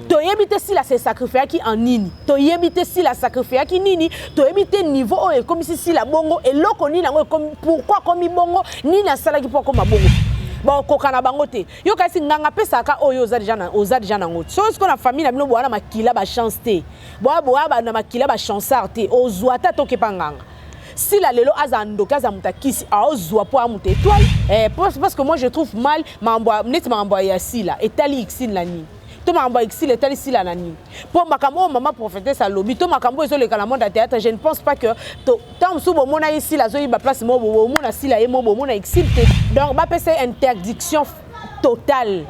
Toyebi te Sila se sacrifiaki en nini, toyebi te Sila sacrifiaki nini, toyebi te niveau oyo ekomisi Sila bongo, eloko nini yango ekomi, pourquoi akomi bongo, nini asalaki mpo akoma bongo. Bakokoka na bango te. Yo kasi nganga apesaka oyo oza déjà na, oza déjà nango. Soki sikoyo na famille na bino boya na makila bachance te, boya na makila bachansard te, ozwa ata tokepa nganga. Sila lelo aza ndoki, aza moto akisi, aozwa mpo amuta étoile parce que moi je trouve mal makambo neti makambo ya Sila etali Ursule na nini, to makambo ya Ursule etali Sila na nini. Mpo makambo oyo mama prophétesse alobi to makambo oyo ezoleka na monde ya théâtre, je ne pense pas que ntango mosusu bomona ye Sila azoyiba place moko, bomona Sila ye moko, bomona Ursule te. Donc bapesa ye interdiction totale,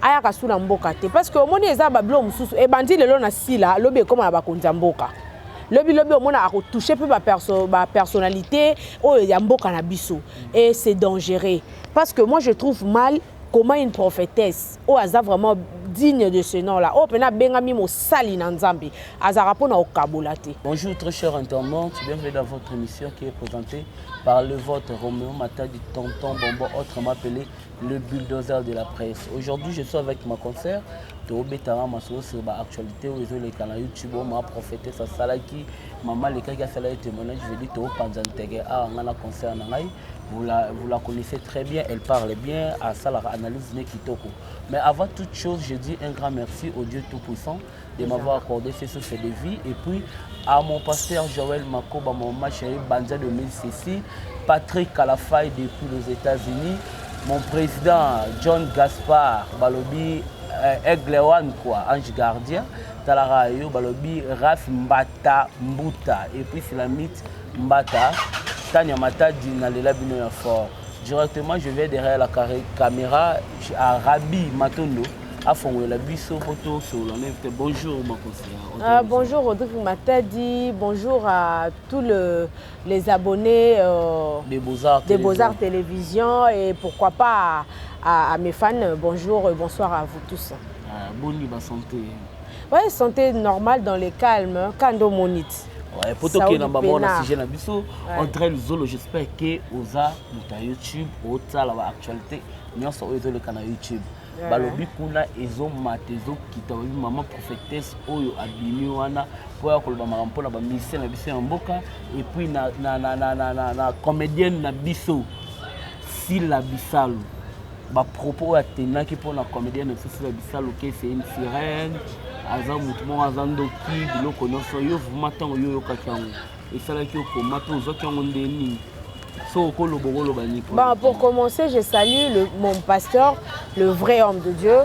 ayaka su na mboka te, parce que omoni eza babiloko mosusu ebandi lelo na Sila, lobi ekóma na bakonzi ya mboka, lobi lobi omona akotouche mpe bapersonnalité oyo ya mboka na biso, et c'est dangereux, parce que moi je trouve mal comment une prophétesse oyo aza vraiment digne de ce nom là, oyo mpena abengami mosali na Nzambe, azalaka mpona kokabola te. Bonjour très chers internautes, bienvenue dans votre émission qui est présentée par le vôtre Roméo Matadi, Tonton Bonbon, autrement appelé le bulldozer de la presse. Aujourd'hui, je suis avec ma consœur, tobetaka masolo sur baactualité oyo ezoleka na YouTube, oyo mama prophétesse asalaki, mama alekaki asala ye témoignage. Je dis topanza ntege awa ngai na consœur na ngai. Vous la connaissez très bien, elle parle bien, asalaka analyse ne kitoko. Mais avant toute chose, je dis un grand merci au Dieu Tout-Puissant de m'avoir accordé ce souffle de vie et puis à mon pasteur Joël Makoba, mon ma chérie Banza de Ceci, Patrick Kalafay depuis les États-Unis, mon président John Gaspard balobi Aiglewan quoi, ange gardien, talaka yo balobi Raf Mbata Mbuta et puis Filamite Mbata, Tania Matadi, nalela bino ya fort. Directement, je vais derrière la caméra à Rabi Matondo afongolela biso po tosolola na invité. Bonjour ma conseillère. Bonjour Rodrigue Matadi, bonjour à tous les abonnés des Beaux-Arts. Des Beaux-Arts Télévision et pourquoi pas à mes fans. Bonjour et bonsoir à vous tous. Boni ba santé? Ouais, santé normale, dans les calmes, kando monit. Ouais, po tokende bango na sujet na biso, Audrey Luzolo, j'espère que oza moto ya YouTube, otala baactualité nyonso oyo ezoleka na YouTube. Balobi kuna ezomata, ezokita, balobi mama prophétesse oyo abimi wana mpo ya koloba makambo mpona bamusicien na biso ya mboka et puis na comédienne na biso Sila Bisalu, bapropos oyo atenaki mpona comédienne na biso Sila Bisalu, ke c'est une sirène, aza motu moko aza ndoki, biloko nyonso. Yo vraiment, ntango yo oyokaki yango, esalaki yo koma mpe ozwaki yango nde nini? So okoloba, okoloba nini? Bon, pour commencer, je salue mon pasteur, le vrai homme de Dieu,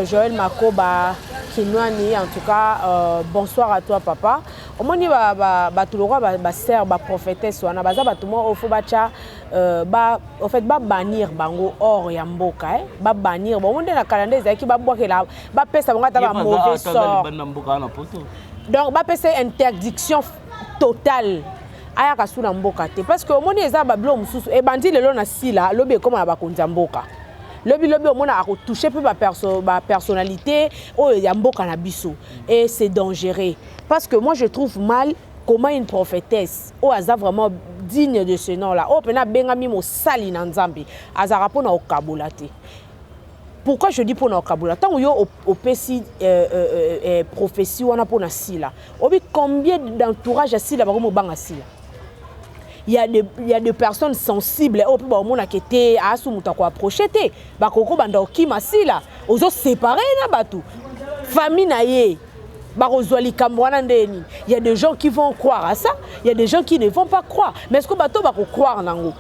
Joël Makoba Kinwani. En tout cas, bonsoir à toi, papa. Omoni bato lokwa basœur baprophétesse wana, baza bato moko faut batya ba, en fait babannir bango hors ya mboka, eh? Babannir bango nde na kala nde ezalaki babwakela, bapesa bango ata bamauvais sort. Donc bapesa interdiction totale, ayaka su na mboka te, parce que omoni eza babiloko mosusu ebandi lelo na Sila, lobi ekóma na bakonzi ya mboka, lobi lobi omona akotouche mpe bapersonnalité oyo ya mboka na biso, et c'est dangereux, parce que moi je trouve mal comment une prophétesse oyo aza vraiment digne de ce nom là, oyo mpena abengami mosali na Nzambe, azalaka mpona kokabola te. Pourquoi je dis mpona kokabola? Ntango yo opesi prophétie wana mpona Sila, obi combien d'entourage ya Sila bakomi obanga Sila? Il y a des personnes sensibles oyo mpe baomonaka te asu moto akoapproche te, bakoki kobanda kokima Sila. Ozosépare na bato famille na ye, bakozwa likambo wana nde nini? Il y a des gens qui vont croire à ça, il y a des gens qui ne vont pas croire. Mais est ce que bato bakocroire nango,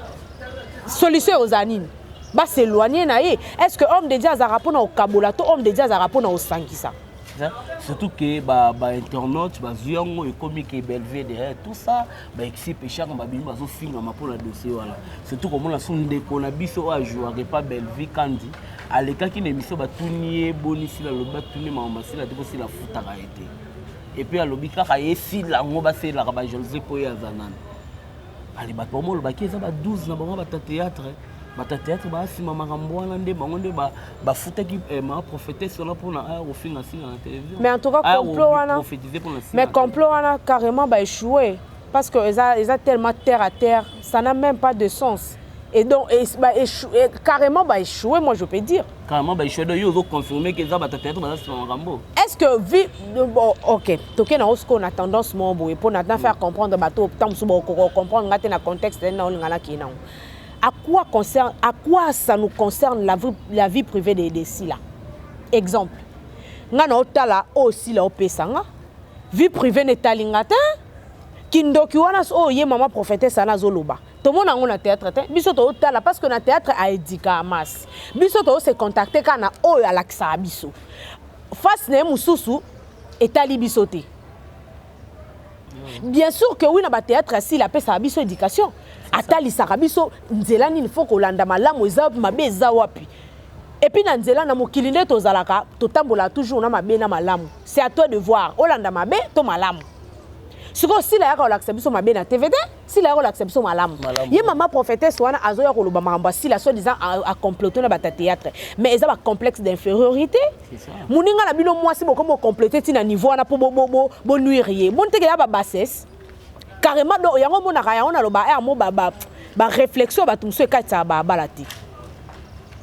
solution ekozala nini? Bas'éloigne na ye. Est ce que homme de Dieu azalaka mpona kokabola to homme de Dieu azalaka mpona kosangisa? Surtout que bainternaute bazwi yango, ekomi ke Belve derrière tout ça, baexi peshaka babimi bazofingama mpona dossier wana. Surtout komona so ndeko na biso oyo ajouaka epa Belvi Kandi alekaki na émission, batuni ye boni Sila, alobi batuni makambo Sila te mpo Sila afutaka ye te. Et puis alobi kaka ye Sila yango baselaka bajalousie mpo ye aza nani. Ale bato bango olobaki eza ba 12 na bango, bata théâtre, bato ya théâtre baasima makambo wana nde bango nde bafutaki ma prophétesse wana mpona aya kofinga Sila na télévision. Mais en tout cas, complot wana, mais complot wana carrément baéchoué, parce que eza tellement terre à terre, ça n'a même pas de sens. Et donc et, bah, échoué, carrément baéchoué, moi je peux dire. Carrément baéchoué. Donc yo ozoconfirme ke eza bato ya théâtre baza nsima makambo. Est ce que vie, bon, ok, toke na osiko na tendance moko boye mpo na faire comprendre bato, ntango mosusu bakoko comprendre nga te na contexte na olinga nakei nango. À quoi ça nous concerne, la vie privée de Sila? Exemple, nga na otala oyo Sila opesa nga, vie privée netali nga te. Kindoki wana oyo ye mama prophétesse ana azoloba, tomona yango na théâtre te. Biso tozotala parce que na théâtre aéduquaka masse. Biso tozose contacte kaka na oyo alakisaka biso face na ye, mosusu etali biso te. Bien sûr que oui, na bathéâtre asili apesaka biso éducation, atalisaka biso nzela nini fo kolanda, malamu eza, mabe eza wapi. Et puis na nzela na mokili nde tozalaka, totambolaka toujours na mabe na malamu. C'est à toi de voir olanda mabe to malamu. Sikoyo Sila yaka kolakisa biso mabe na TV te, Sila yaka kolakisa biso malamu. Ye mama prophétesse wana azoya koloba makambo ya Sila, soi disant acomplote na bato ya théâtre, mais eza bacomplexe d'infériorité. Moninga na bino mwasi, bokomi ocomplote ntina niveau wana mpo bonuire ye, boni teke ya babassesse carrément. Donc yango omonaka yango, naloba mo baréflexion bato mosusu ekatisaka babala te,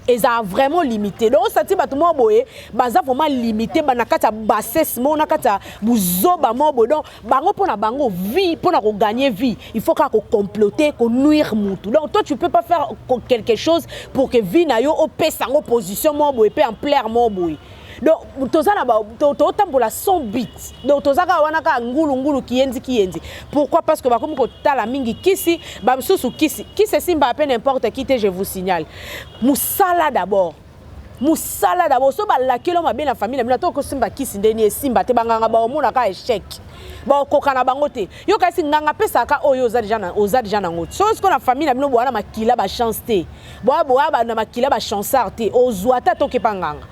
eza vraiment limité. Donc osati bato moko boye baza vraiment limité na kati ya bassesse moko, na kati ya buzoba moko boye. Donc bango, mpo na bango vie, mpo na kogagner vie, il faut kaka kocomploter, konuire mutu. Donc toi, tu peux pas faire quelque chose pour que vie na yo opesa yango position moko boye mpe ampleur moko boye. Donc toza na totambola sans but. Donc toza kaka wana, kaka ngulungulu, kiyenzi kiyenzi. Pourquoi? Parce que bakomi kotala mingi kisi. Bamisusu kisi, kisi esimba mpe n'importe qui te. Je vous signale, mosala d'abord, mosala d'abord. So balakeli mabe na famille na bino, ata okosimba kisi ndeni, esimba te. Banganga baomonaka échec, baokoka na bango te. Yo kasi nganga apesaka oyo oza déjà nango. So sikoyo na famille na bino boya na makila bachance te, boya na makila bachansard te, ozwa ata tokepa nganga.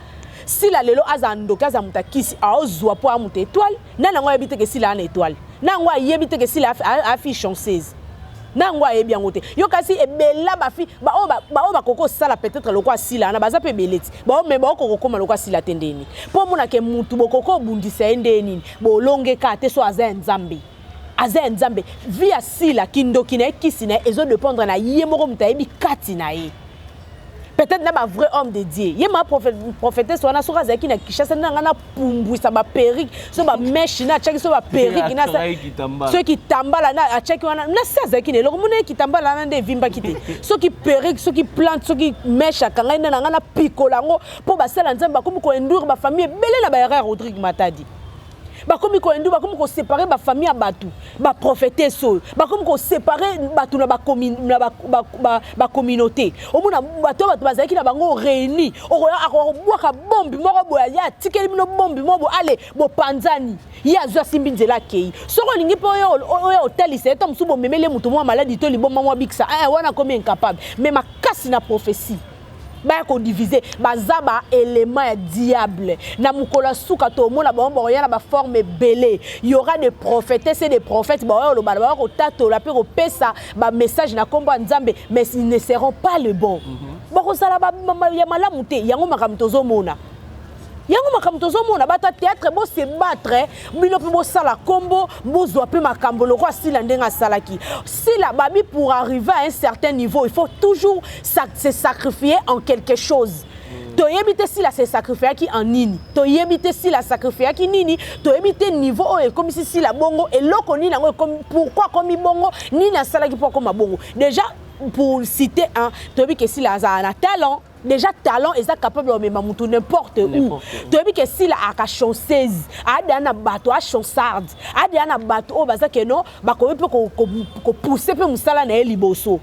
Sila lelo aza ndoki, aza moto akisi, aozwa mpo amuta étoile. Nani yango ayebi te ke Sila ana étoile? Na yango ayebi te ke Sila afille chanceuse? Na yango ayebi yango te. Yo kasi ebela bafi baoyo bakoki kosala peut-être lokwa Sila wana, baza mpe ebele ti me baokoki kokóma lokwa Sila te. Ndeni mpo omonake mutu bokoki obundisa ye nde nini, bolongeka te. So aza ya Nzambe, aza ya Nzambe. Vie ya Sila, kindoki na ye, kisi na ye ezodépendre na ye moko, moto ayebi kati na ye, peut-être na bavrai homme de Dieu. Ye ma prophétesse wana, soki azalaki na Kinshasa, nde na ngai napumbwisa baperruque, so bamèches na atiaki, so baperruque, soki kitambala na atiaki wana na se, azalaki na eloko mona ye kitambala wana nde evimbaki te. Soki perruque, soki plante, soki mèche akangai, nde na ngai napikola yango, mpo basala Nzambe bakomi koinduire bafamille ebele na baerreur. Rodrigue Matadi, bakomi koinduire, bakomi koséparer bafamille ya bato. Baprophétesse oyo bakomi koséparer bato na bacommunauté. Omona bato, bato bazalaki na bango réuni, akobwaka bombi moko boye, ye atikeli bino bombi moko boye, ale bopanzani, ye azwi, asimbi nzela, akei. Soki olingi mpe oyo otalisa ye, to mosusu bomemeli ye moto mwa maladi to liboma mwa bikisa wana, akomi incapable. Mais makasi na prophétie baya kodiviser, baza baélément ya diable. Na mokolo ya suka tomona bango bakoya na baforme ebele. Y aura des prophètes et des prophètes baoya koloba, baya kotatola mpe kopesa bamessage na nkombo ya Nzambe, mais ils ne seront pas le bon. Bakozala ya malamu te. Yango makambo tozomona, yango makambo tozomona. Bato ya théâtre, bose battre bino mpe bosala nkombo, bozwa mpe makambo lokwa Sila ndenge asalaki. Sila babi, pour arriver à un certain niveau, il faut toujours se sacrifier en quelque chose. Toyebi te Sila se sacrifiaki en nini, toyebi te Sila sacrifiaki nini, toyebi te niveau oyo ekomisi Sila bongo, eloko nini yango ekomi, pourquoi akomi bongo, nini asalaki mpo akoma bongo. Déjà, pour citer un, toyebi ke Sila azala na talent. Déjà talent eza capable ya komema mutu n'importe où. Toyebi ke Sila aka chanceuse, adeya na bato achansarde, adeya na bato oyo baza keno bakoki mpe kopousser mpe mosala na ye liboso.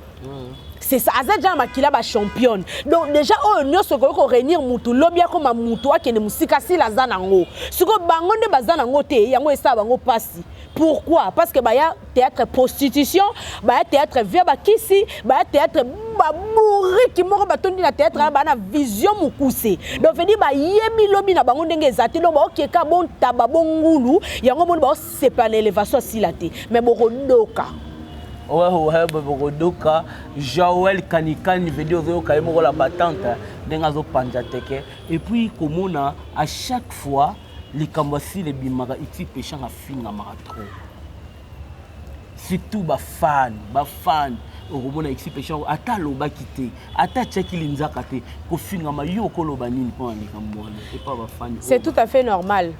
C'est ça, aza déjà na makila bachampionne. Donc déjà oyo nyonso ekoki koréunir mutu, lobi akoma mutu, akende mosika, Sila aza nango. Sikoyo bango nde baza nango te, yango esala bango mpasi. Pourquoi? Parce que baya théâtre prostitution, baya théâtre via bakisi, baya théâtre baburiki moko batondi na théâtre wana, baa na vision mokuse. Donc veut dire bayebi lobi na bango ndenge eza te. Donc baokeka bontaba bongulu, yango moni baosepa na élévation asila te, mais bokodoka. Ouais, bokodoka. Joel Kanikani, veut dire ozoyoka ye moko la battante ndenge azopanza teke. Et puis komona à chaque fois likambo asila ebimaka, iti peshanga afingamaka trop. Surtout bafan, bafan okomona Ursule Peshanga ata alobaki te, ata atiaki linzaka te, kofingama. Yo okoloba nini mpo na likambo wana epa bafani? C'est tout à fait normal.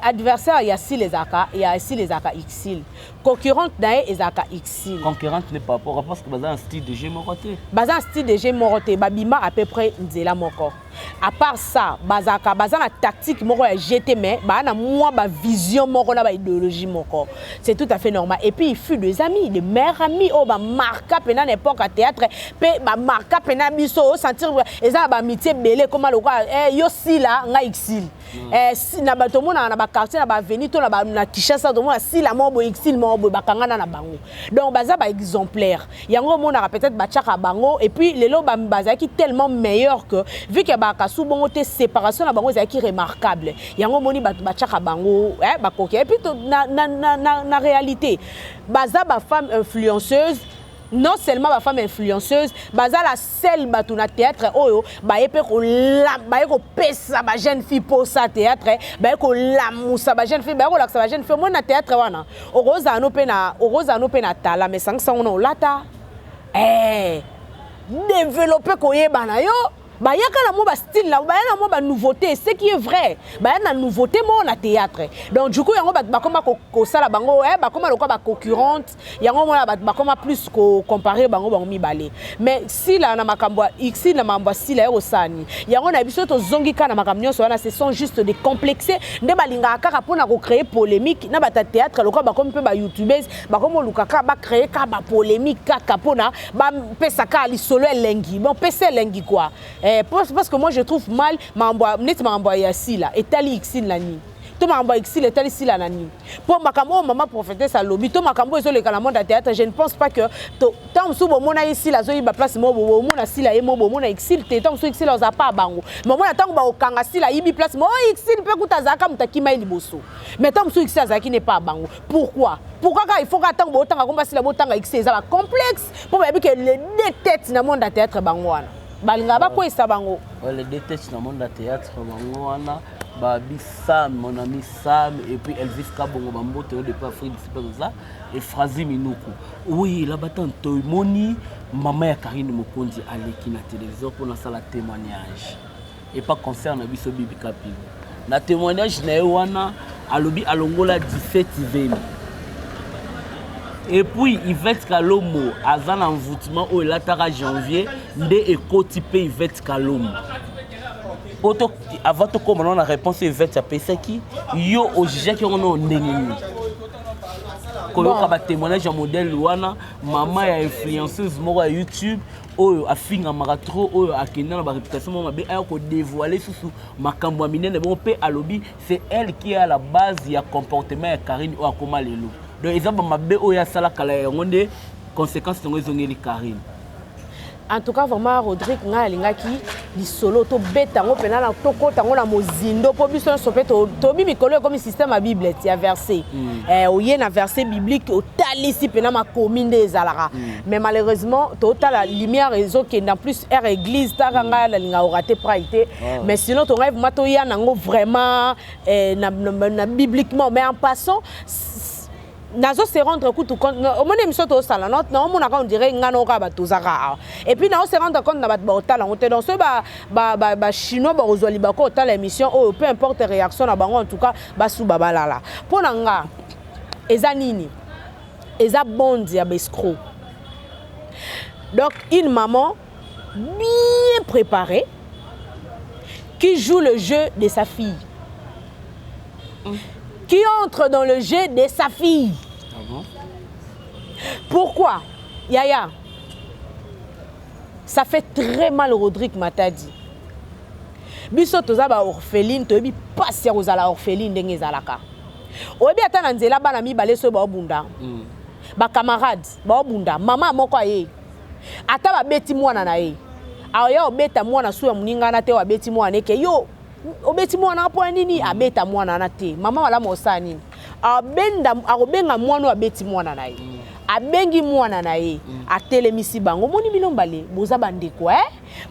Adversaire ya Sila ezalaka, ya Sila ezalaka Ursule, concurrente na ye ezalaka Ursule. Concurrente ne par rapport, parce que baza na style de jeu moko te. Baza na style de jeu moko te, babima à peu près nzela moko. À part ça, bazalaka, baza na tactique moko ya gt, mais baa na mwa bavision moko na baidéologie moko. C'est tout à fait normal. Et puis il fut des amis, des meilleurs amis oyo bamarka mpena na époque ya théâtre, mpe bamarka mpena biso. Osentir eza na baamitié ebele ekoma lokola yo Sila, ngai Ursule. Na bato omonaka na baquartier, na baavenue to na Kinshasa, tomona Sila moko boye, Ursule moko boye, bakangana na bango. Donc baza baexemplaire. Yango omonaka peut-être batiaka bango. Et puis lelo bazalaki tellement meilleur que vu que bakasu bongo te, séparation na bango ezalaki remarquable. Yango omoni bato batiaka bango bakoki. Et puis na réalité, baza bafemme influenceuse. Non seulement bafemme influenceuse, baza la seule bato na théâtre oyo baye mpe baye kopesa bajeune fille posa théâtre, baye kolamusa bajeune fille, baye kolakisa bajeune fille. Omoni na théâtre wana, okozala no mpe na, okozala no mpe na tala, mais sangisango na olata développe koyeba na yo. Bayaka na mwa bastyle na baya na mwa banouveauté, ce qui est vrai, baya na nouveauté moko na théâtre. Donc du coup, yango bato bakoma kosala bango, bakoma lokola baconcurrente. Yango mona bato bakoma plus kocompare bango, bango mibale. Mais Sila na makambo ya Ursule, na makambo ya Sila ye kosala nini? Yango na biso tozongi kaka na makambo nyonso wana, ce sont juste des complexes nde balingaka kaka mpona kocréer polémique na bato ya théâtre. Lokola bakomi mpe bayoutubeuses, bakomi oluka kaka bacréer kaka bapolémique, kaka mpona bapesa kaka lisolo elengi. Bon, pesa elengi quoi, parce que moi je trouve mal makambo neti makambo ya Sila etali Ursule na nini, to makambo ya Ursule etali Sila na nini. Mpo makambo oyo mama prophétesse alobi, to makambo oyo ezoleka na monde ya théâtre, je ne pense pas que ntango mosusu bomona ye Sila azoyiba place moko, bomona Sila ye moko, bomona Ursule te. Ntango mosusu Ursule aza pa bango, mais omona ntango bakokanga Sila ayibi place moko, oyo Ursule mpe kuta azalaka moto akima ye liboso, mais ntango mosusu Ursule azalaki ne pa bango. Pourquoi kaka il faut kaka ntango botanga komba Sila, botanga Ursule? Eza bacomplexe, mpo bayebi ke les deux têtes na monde ya théâtre, bango wana, balingaka bakweyisa bango. Ouais, les deux têtes na monde ya théâtre, bango wana. Babi Sam, mon ami Sam, et puis Elvis Kabongo, bambote oyo depuis Afrique du Sud toza, et Frazi Minuku. Oui, là bata toimoni mama ya Karine Mokonzi aleki na télévision mpona asala témoignage epa concert na biso Bibi Kapili. Na témoignage na ye wana, alobi alongola 17 zemi. Et puis Yvette Kalombo aza na envoûtement oyo elataka janvier nde ekoti mpe Yvette Kalombo. Po to avant tokóma nano na réponse oyo Yvette apesaki, yo ojugeaki yango nano ndenge nini, koyoka batémoignage ya modèle wana, mama ya influenceuse moko ya YouTube oyo afingamaka trop, oyo akenda na baréputation moko mabe, aya kodévoile susu makambo ya minene bongo, mpe alobi c'est elle qui est à la base ya comportement ya Karine oyo akóma lelo? Donc eza bamabe oyo asala kala, yango nde conséquence yango ezongeli Karine. En tout cas, vraiment, Rodrigue, ngai alingaki lisolo tobeta yango mpena na tokɔta yango na mozindo, mpo biso nyonso mpe tobi mikolo ekomi système ya Bible ti ya verset. Oye na verset biblique, otalisi mpena makomi nde ezalaka. Mais malheureusement, totala lumière ezokende, en plus aire église taka, ngai nalinga orater prai te. Mais sinon tongai vraiment toya nango vraiment na bibliquement. Mais en passant, nazo se rendre kutu compte, omoni émission tosala, naomonaka on dirait nga noko kaka bato tozaka awa, et puis nao se rendre compte na bato baotala yango te. Donc soki bachinois bakozwa libako otala émission oyo, peu importe réaction na bango, en tout cas basuba balala. Mpo na nga eza nini? Eza bande ya baescroc. Donc une maman bien préparée qui joue le jeu de sa fille, qui entre dans le jeu de sa fille. Ah bon? Pourquoi, Yaya? Ça fait très mal, Rodrigue Matadi. Biso toza ba orpheline, toyebi pasi ya kozala orpheline ndenge ezalaka. Oyebi ata na nzela, bana mibale soki baobunda, bacamarade baobunda, mama moko aye, ata babeti mwana na ye, aya obeta mwana su ya moninga wana te. Oyo abeti mwana eke yo obeti mwana mpo ya nini? Abeta mwana wana te. Mama malamu osala nini? Abenda, akobenga mwana oyo abeti mwana na ye. Abengi mwana na ye, atelemisi bango: "Omoni, bino mbale boza bandeko,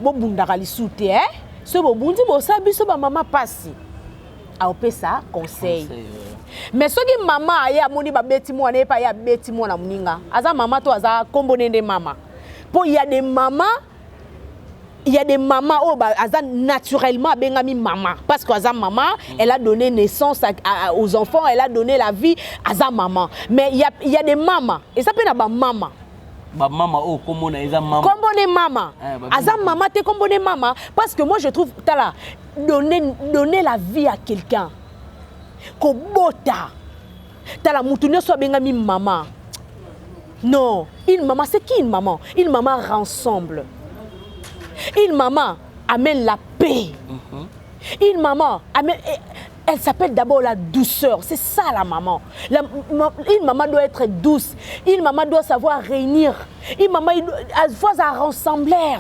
bobundaka lisu te. Soki bobundi, bosala biso bamama pasi." Aopesa conseil, mais soki mama aye, amoni babeti mwana ye mpe, aye abeti mwana moninga, aza mama to aza nkombo nde nde mama? Mpo ya des mama, il y a des mamans oyo aza naturellement abengami maman parce que aza maman, elle a donné naissance aux enfants, elle a donné la vie, aza maman. Mais il y a des mamas, eza mpe na bamama. Bamama oyo komona eza mama. Kombo ne mama. Eh, aza mama te, kombo ne mama. Parce que moi je trouve, tala, donner la vie à quelqu'un, kobota, tala, mutu nyonso abengami mama. Non, une maman, c'est qui une maman? Une maman rassemble, une maman amène la paix. Une maman amène, elle s'appelle d'abord la douceur. C'est ça la maman. Une maman doit être douce. Une maman doit savoir réunir. Une maman, elle doit rassembler.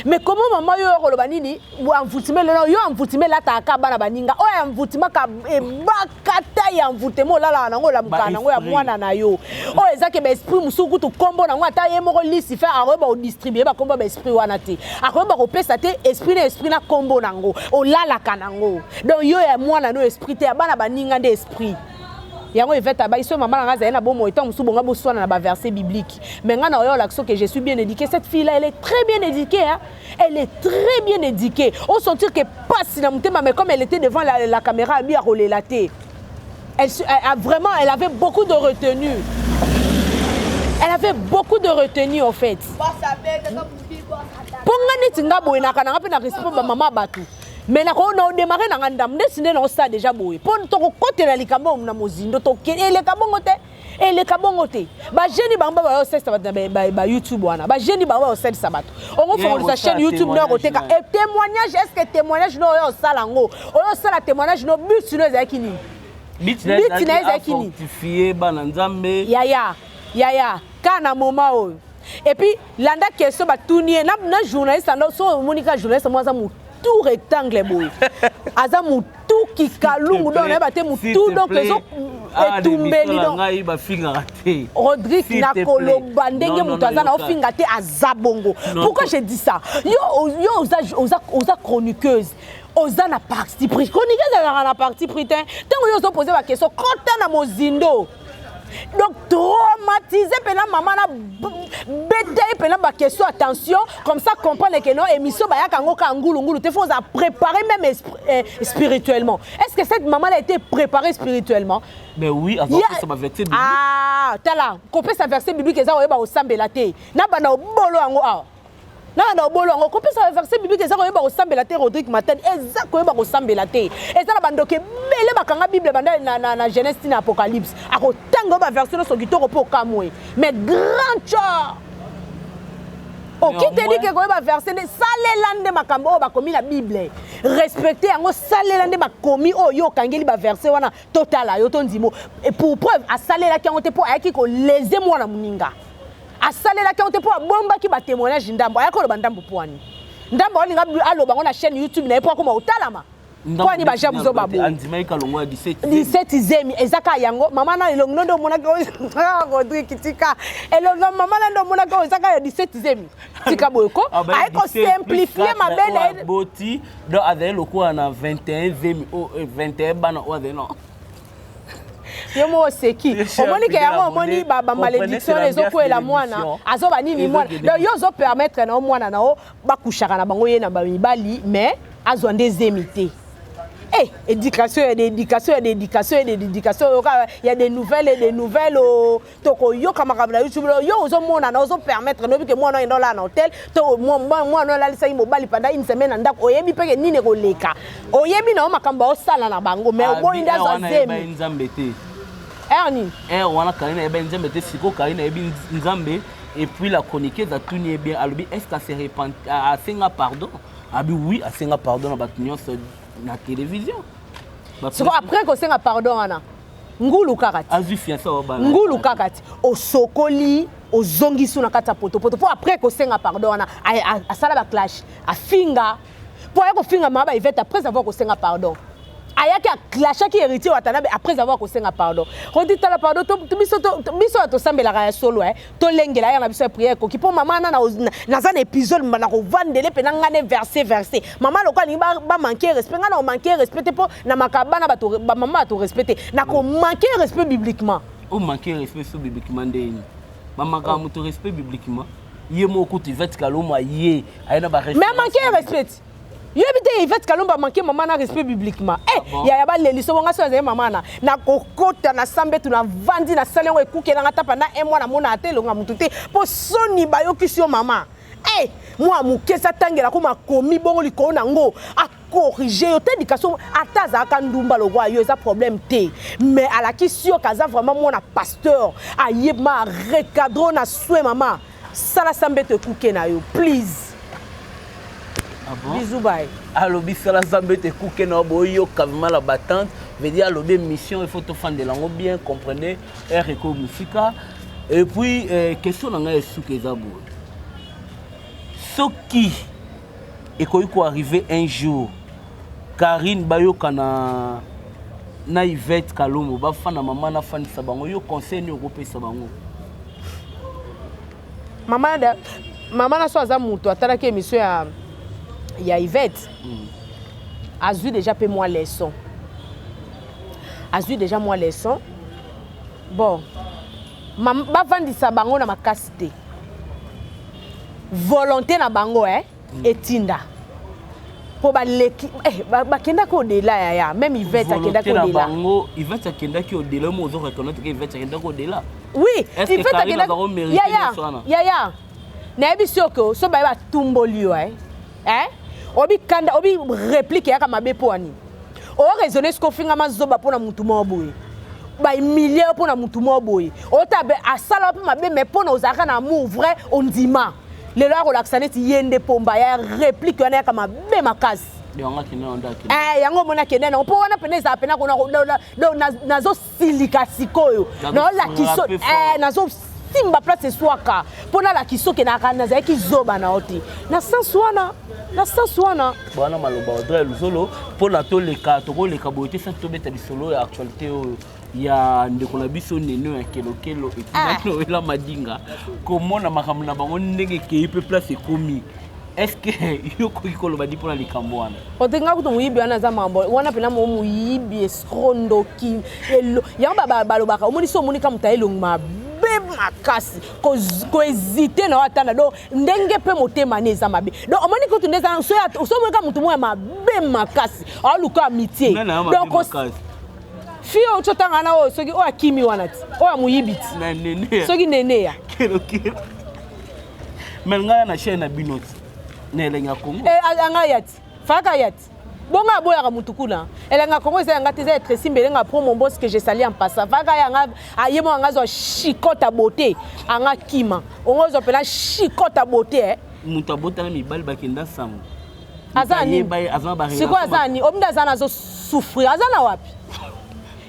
Mais comment mama yo okoloba nini? Envoûtement lelo, yo envoûtement elataka bana baninga oyo, envoûtement ka ebakata ya envoûtement olalaka nango, olamukaka nango ya mwana na yo oyo ezaki baesprit mosusu kutu nkombo nango ata ye moko Lucifer akoyeba kodistribue bakombo ya baesprit wana te, akoyeba kopesa te esprit na esprit na nkombo nango olalaka nango. Donc yo ya mwana no esprit te, ya bana baninga nde esprit yango. Evete abai so mama nanga azali na bomoi ntango mosusu bonga boswana na baverset biblique, mais ngai na oyo olakisa que je suis bien éduquée. Cette fille là, elle est très bien éduquée, hein? Elle est très bien éduquée. Osentir que pasi na motema, mais comme elle était devant la caméra, abi akolela te. Elle, vraiment, elle avait beaucoup de retenue, elle avait beaucoup de retenue en fait. Mpo nga neti nga boye naka nanga mpe na respect bamama bato, mais nakona odémarre nanga ndambo ndesi nde naosala déjà boye mpo tokokotela likambo na mozindo. Eleka bongo te, eleka bongo te. Bageni bango bayosalisa bato na bayoutube wana, bageni bango bayosalisa bato ongo fongolisa chaîne YouTube no ya koteka témoignage. Est ce que témoignage no oyo osala yango, oyo osala témoignage no, but no ezalaki nini? But na ezalaki nini? Bana Nzambe. Yaya, yaya, ka na moment oyo, et puis landa question batuni ye na journaliste anda. So omoni ka journaliste mo aza motu rectangle boye, aza motu kikalungu, donc nayeba te motu, donc ezo etumbeli. Donc ngai bafingaka te. Rodrigue, nakoloba ndenge moto aza na ofinga te, aza bongo. Pourquoi je dis ça? Yo oza chroniqueuse, oza na parti pris. Chroniqueuse azalaka na parti pris te. Ntango yo ozopose baquestion, kota na mozindo. Donc traumatisé mpena mama na beta ye mpena baquestion. Attention, comme ça comprendre que non, émission bayaka yango kaka ngulungulu te, faut oza préparer même spirituellement. Est ce que cette maman a été préparée spirituellement? Mais oui, azopesa baverset biblique. Ah, tala, kopesa verset biblique eza koyeba kosambela te. Na banda obolo yango awa, na obolo yango, kopesa verset biblique eza koyeba kosambela te. Rodrigue Matadi, eza koyeba kosambela te. Eza na bandoki ebele bakanga Bible banda na Genèse tina Apocalypse, akotanga oyo baverset nyonso kitoko mpo okamwe, mais grand chor okiteli ke koyeba verset nde salela nde makambo oyo bakomi na Bible, respecte yango, salela nde bakomi oyo yo okangeli baverset wana. Totala yo, tondimo. Pour preuve, asalelaki yango te mpo ayaki koleze mwana moninga. Asalelaki yango te mpo abombaki batémoignage ndambo, ayaki koloba ndambo. Mpo wani ndambo alinga aloba yango na chaîne YouTube na ye mpo akoma kotalama. Mpo ani baja buzoba bo. Andimaki kalongo ya 17. 17 zemi eza kaka yango. Mama na elongi no nde omonaki, Rodrigue, tika elongi mama na nde omonaki oyo eza kaka ya 17 zemi. Tika boye ko aye kosimplifie mabe na ye. Boti donc azali lokola na 21 zemi, 21 bana oyo azali na Yo moko oseki, omoni ke yango, omoni bamalédiction wana ezokwela mwana, azoba nini mwana. Donc yo ozopermettre na yo mwana na yo bakushaka na bango ye na bamibali, mais azwa nde zemi te. Eh, éducation ya d'éducation ya d'éducation ya d'éducation, ya des nouvelles et des nouvelles. Oh, tokoyoka makambo na YouTube. Yo ozomona na ozopermettre noyebi ke mwana oyenda olala na hotel to mwana olalisaki mobali pendant une semaine na ndako, oyebi mpe ke nini ekoleka, oyebi na yo makambo aosala na bango, mais oboyi nde azwa zemi. Nzambe te. Ere nini? Ere wana Karine ayebi Nzambe te. Sikoyo Karine ayebi Nzambe. Et puis la chroniqueuse atuni ye bien, alobi: est ce que ase repent, asenga pardon? Abi oui, asenga pardon na bato nyonso na télévision. Siko après kosenga pardon wana, ngulu kaka ti. Azwi fiancé obala. Ngulu kaka ti osokoli, ozongisi na kati ya potopoto. Mpo après kosenga pardon wana, asala baclash, afinga, mpo aye kofinga mama baivete. Après avoir kosenga pardon, Ayaki, aclashaki Héritier Watanabe après avoir kosenga pardon. Rodi, tala, pardon, biso biso tosambelaka ya solo, tolengela ya na biso ya prière ekoki mpo mama na naza na épisode na kovandele mpe na ngai ne verset verset. Mama lokola alingi bamanke respect, ngai na komanke respect te, mpo na makaba na bato bamama bato respect te, na komanke respect bibliquement. Omanke respect so bibliquement ndeni bamaka moto respect bibliquement? Ye moko kutu, Ivete Kalombo, aye aye na Mais amanke respect, yebi te. Ivete Kalombo amanke mama na respect bibliquement. Eh, bon? Yaya, baleli so bonga so azali mama na nakokota na sambetu, navandi, nasali yango ekukelanga ta pendant un mois, namona ata elonga motu te, mpo soni bayokisi yo mama. Eh, mwa moke esi atangela ko makomi bongo likolo nango akorige yo te. Éducation, ata azalaka ndumba lokwa yo, eza problème te, mais alakisi yo kaza vraiment mwana pasteur, ayeba recadre na soin. Mama, sala sambeto ekuke na yo, please. Ah bon? Bisous, bye. Alobi sala Nzambe ete ekuke na yo. Boyoka vraiment la battante, veut dire alobi émission, il faut tofandela yango bien. Comprenez, heure ekoyi mosika. Et puis question na ngai esuka eza boye: soki ekoki koarrive un jour Karine bayoka na Ivete Kalombo, bafanda, mama nafandisa bango, yo conseil nini okopesa bango? Mama da, mama na so aza moto atalaki émission ya Ivete. Azwi déjà mpe mwa leçon, azwi déjà mwa leçon. Bon, bavandisa bango na makasi te, volonté na bango etinda mpo baleki bakendaki au-delà, yaya. Même Ivete akendaki au-delà. Bango Ivete akendaki au-delà, mo ozo reconnaître que Ivete akendaki au-delà? Oui, Ivete akendaki. Yaya, yaya, nayebi soki so baye batumboli yo, obi kanda, obi réplique eyaka mabe. Mpo wani oraisonne soki ofingama zoba mpo na mutu moko boye, bahumilie yo mpo na mutu moko boye, ota asala mpe mabe, mais mpo na ozalaka na amour vrai, ondima. Lelo akolakisa neti ye nde pomba ya réplique wana yaka mabe makasi. Yango omoni akende nango, mpo wana pene ezala pena kuna. Donc nazosilika sikoyo, naolakisa, nazosimba place eswaka mpo nalakisa oke nazalaki zoba na yo te na sens wana, na sens wana. Wana maloba Audrey Luzolo. Mpona toleka, tokoleka boye te, sati tobeta lisolo ya actualité oyo ya ndeko na biso Neno ya Kelokelo etinanoela Madinga. Komona makambo na bango ndenge ekei mpe place ekomi, est ce que yo koki koloba di mpona likambo wana? Ote nga kutu moyibi wana aza mambo wana mpena mo moyibi, escroc, ndoki. Yango balobaka, omoni so omoni ka moto ayelongi mabe makasi, kohésite na yo atanda. Donc ndenge mpe motema ne eza mabe. Donc omoni kutu nde eza so omoni ka motu moko ya mabe makasi aoluka amitié. Donc fille oyo totanga na oyo, soki oyo akimi wana ti oyo amoyibi ti, soki nene ya Mais ngai na chaîne na bino ti na Elengi ya Congo. Anga ya ti faka ya ti bongo aboyaka mutu kuna. Elengi ya Congo eza yanga te, eza ya Tracy Mbelenga pro mon boss que je salue en passant. Faka yanga aye mo anga azwa chicote ya beauté, anga kima ongo ozwa mpena chicote ya beauté. Moto abotana mibali bakenda sango. Aza nini sikoyo? Aza nini obinda? Aza na azosouffrir, aza na wapi?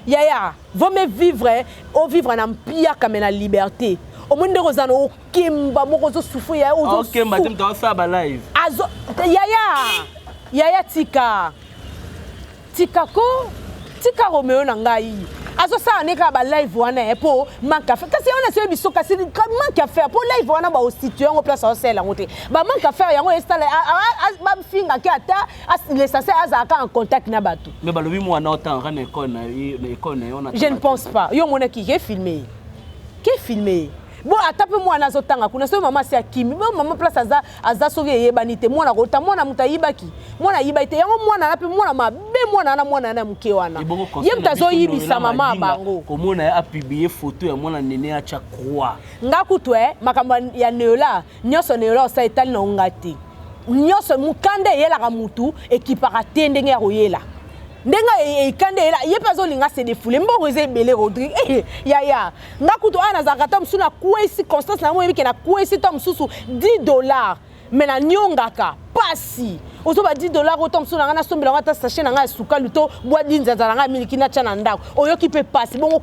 Yaya, vaut mieux vivre, ovivre na mpiaka mais na liberté. Omoni ndenge oza na okemba moko, ozosouffrir, yaya. Okemba te, moto asala balive. Azo, yaya, yaya, tika, tika ko tika Romeo na ngai azosala ne kaka balive wana ye mpo manque à faire. Kasi wana soyebi so, kasi manque à faire mpo live wana baositue yango place aosalela yango te. Bamanque à faire yango esala bafingaki ata l'essentiel azalaka en contact na bato. Mais balobi mwana otanga na école na ye, na école na ye wana. Je ne pense pas. Yo omonaki ke filme, ke filme. Bon, ata mpe mwana azotanga kuna, soki mama asi akimi bo mama place aza, aza soki eyebani te, mwana kota, mwana moto ayibaki, mwana ayibaki te. Yango mwana na mpe mwana mabe, mwana wana, mwana wana moke wana, ye moto azoyibisa mama ya bango. Komona ye apublie photo ya mwana Nene, atya croix. Nga kutu makambo ya Neola nyonso, Neola osala etali na nga te. Nyonso mokanda eyelaka mutu ekipaka te ndenge ya koyela, ndenge ekanda eyela ye mpe azolinga se défoule. Mbongo eza ebele, Rodrigue. Yaya, nga kutu awa nazalaka ta mosusu nakwesi Constance na yango, oyebi ke nakwesi ta mosusu 10 dollars, mais nanyongaka pasi. Ozoba 10 dollars oyo, mosusu na ngai nasombela yango ata sachet na ngai ya sukali to bwa dinzanza na ngai miliki natya na ndako. Oyoki mpe pasi bongo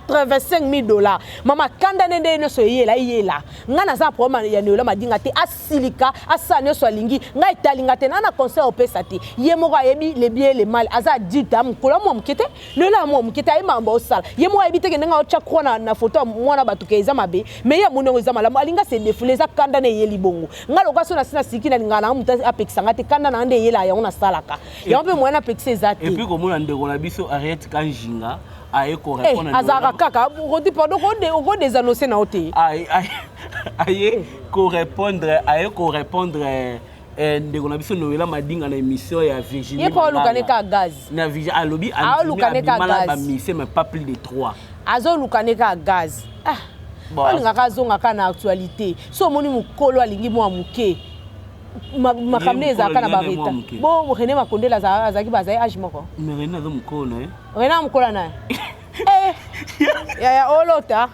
85 000 dollars. Mama, kanda nde nde nyonso eyela eyela. Ngai naza na problème ya Noela Madinga te. Asilika, asala nyonso alingi, ngai etalinga te. Naa na conseil opesa te, ye moko ayebi le bien, le mal. Aza adulte, mokolo amwa moke te. Lelo amwa moke te, ayebi makambo osala. Ye moko ayebi teke ndenge aotya croix na foto ya mwana bato ke eza mabe, mais ye amoni yango eza malamu, alingi ase défouler. Eza kanda na eyeli bongo. Ngai lokola so nasi nasiki, nalingaka nanga moto apekisa nga te. Kanda na nga nde eyela yango, nasalaka yango mpe moyen napekisa eza te. Et puis komona ndeko na biso Ariette Kanjinga aye korépondre. Azalaka kaka rodi, pardon, okodésannonce na yo te. Aye korépondre ndeko na biso Noela Madinga na émission ya Virginie. Ye mpo aoluka ne kaka gaz. Na Virginie, alobi Aoluka ne kaka gaz. Bamise, mais pas plus de 3. Azoluka ne kaka gaz. Ah, alingaka azonga kaka na actualité. So omoni mokolo alingi mwa moke, makambo nde ezalaka na bareta bo. René Makondele azalaki, bazali age moko. Mais René aza mokolo na ye. René mokolo na ye. Yaya olota.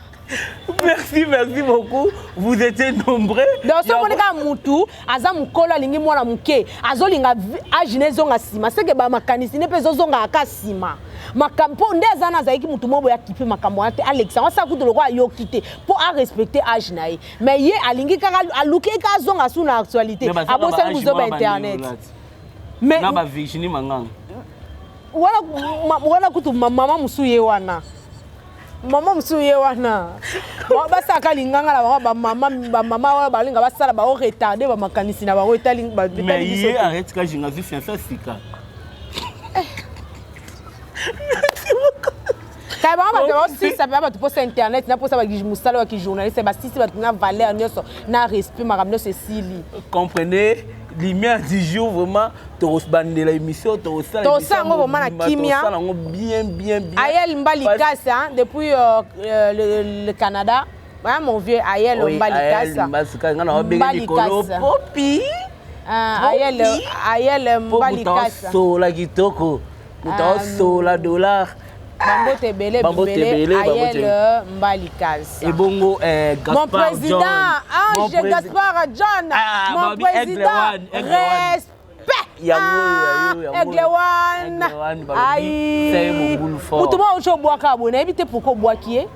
Merci, merci beaucoup. Vous étiez nombreux. Donc so omoni kaka mutu aza mokolo alingi mwana moke, azolinga age ne ezonga nsima, seke bamakanisi ne mpe ezozongaka ka nsima. Makambo mpo nde aza na azalaki mutu moko boye, akipe makambo wana te, alekisa yango, asala kutu lokola ayoki te mpo arespecte age na ye. Mais ye alingi kaka, aluki kaka azonga su na actualité, abosani buzoba internet. Mais na ba Virginie Manganga. Wana kutu mama mosusu ye wana, mama mosusu ye wana, basalaka linganga na bango. Bamama, bamama wana balinga basala bao retarde bamakanisi na bango etali. Mais ye arrête kajinga, azwi fiancé sika. Kaya bango bato baosisa mpe bato mposa internet na mposa mosala wa kijournaliste, basisi bato na valeur nyonso na respect, makambo nyonso esili. Comprenez, lumière du jour, vraiment tokobandela émission. Tosala yango vraiment na kimia. Tosala yango bien, bien, bien. Ayel Mbalikas, hein, depuis le Canada. Ouais, mon vieux Ayel. Oui, Mbalikas. Nga na babenge likolo popi. Ayel, Ayel Mbalikas. Sola kitoko, moto aosola dollar. Bambote ebele. Ebele. Ayel Mbalikas. Ebongo Mon président Ange Gaspard John. Ah, mon président, respect. Aigle One, ai mutu moko oci obwaka boye, nayebi te pourquoi obwaki ye.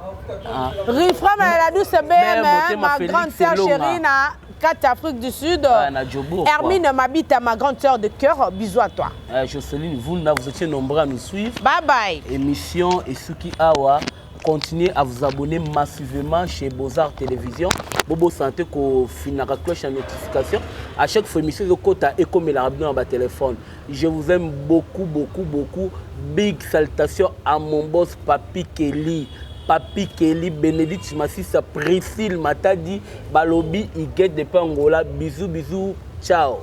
Rifram la douce BM, ma grande sœur chérie na kati Afrique du Sud. Ah, na Jobourg. Hermine Mabita, ma grande sœur de cœur, bisous à toi. Jocelyne Vunda, vous étiez nombreux à nous suivre. Bye bye. Émission Esuki awa. Continuez à vous abonner massivement chez Beaux-Arts Télévision. Bobo santé ko finaka cloche à notification. À chaque fois émission de kota et comme il a dans ma téléphone. Je vous aime beaucoup, beaucoup, beaucoup. Big salutations à mon boss Papi Kelly. Papi Kelly, Bénédicte Massissa, Priscille Matadi, Balobi, Iguette depuis Angola. Bisous, bisous. Ciao.